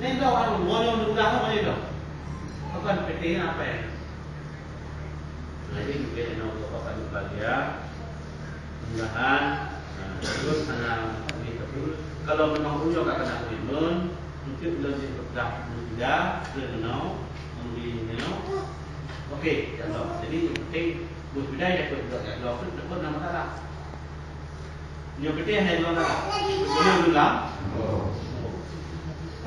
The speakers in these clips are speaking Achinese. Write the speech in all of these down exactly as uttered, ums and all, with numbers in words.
Nyan dok anu, ngon nyoe udah sama nyan dok. Bukan P T apa ya? Nah, ini juga yang nak Bapak Ibu bahagia. Mudahan, nah, terus hana lebih terus. Kalau memang uyo ka kena komitmen, mungkin belum dipedah muda, belum menau, membeli nyoe. Oke, ya Allah. Jadi, yang penting, bus bidai dapat, dapat, dapat nama salah. Nyoe peutéh hai lôn lam. Nyoe lôn lam.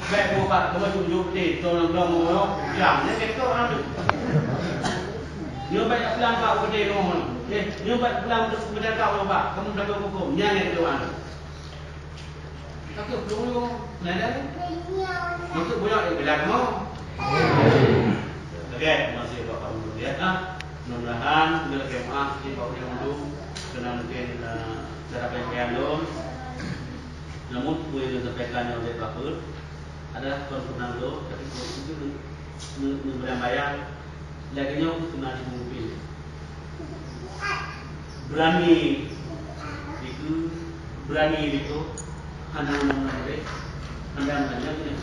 Bèk beubat, kamoe jok-jok peutéh, tông lam dong nyoe, jam. Nyan keu orang tu. Nyoe bèk peugah bak peutéh nyoe. Eh, nyoe bèk peugah bak peutéh nyoe, bak. Kamoe jaga huköm. Nyan keu orang tu. Takut peluru, nyan dah. Takut banyak yang bilang kamoe. Oke, masih Bapak Guru ya. Mudah-mudahan bila jemaah di bawah yang dulu kena mungkin, eh, cara penyampaian lôn. Namun, peue nyang sampaikan nyang lé Pak Put, adalah kon peunang lôn, tapi kon itu ne-, ne-, ne-, bayang, lagèe nyoe keu teuma jimuphom. Berani itu, berani itu, hana meunang lé, hana meunang lé.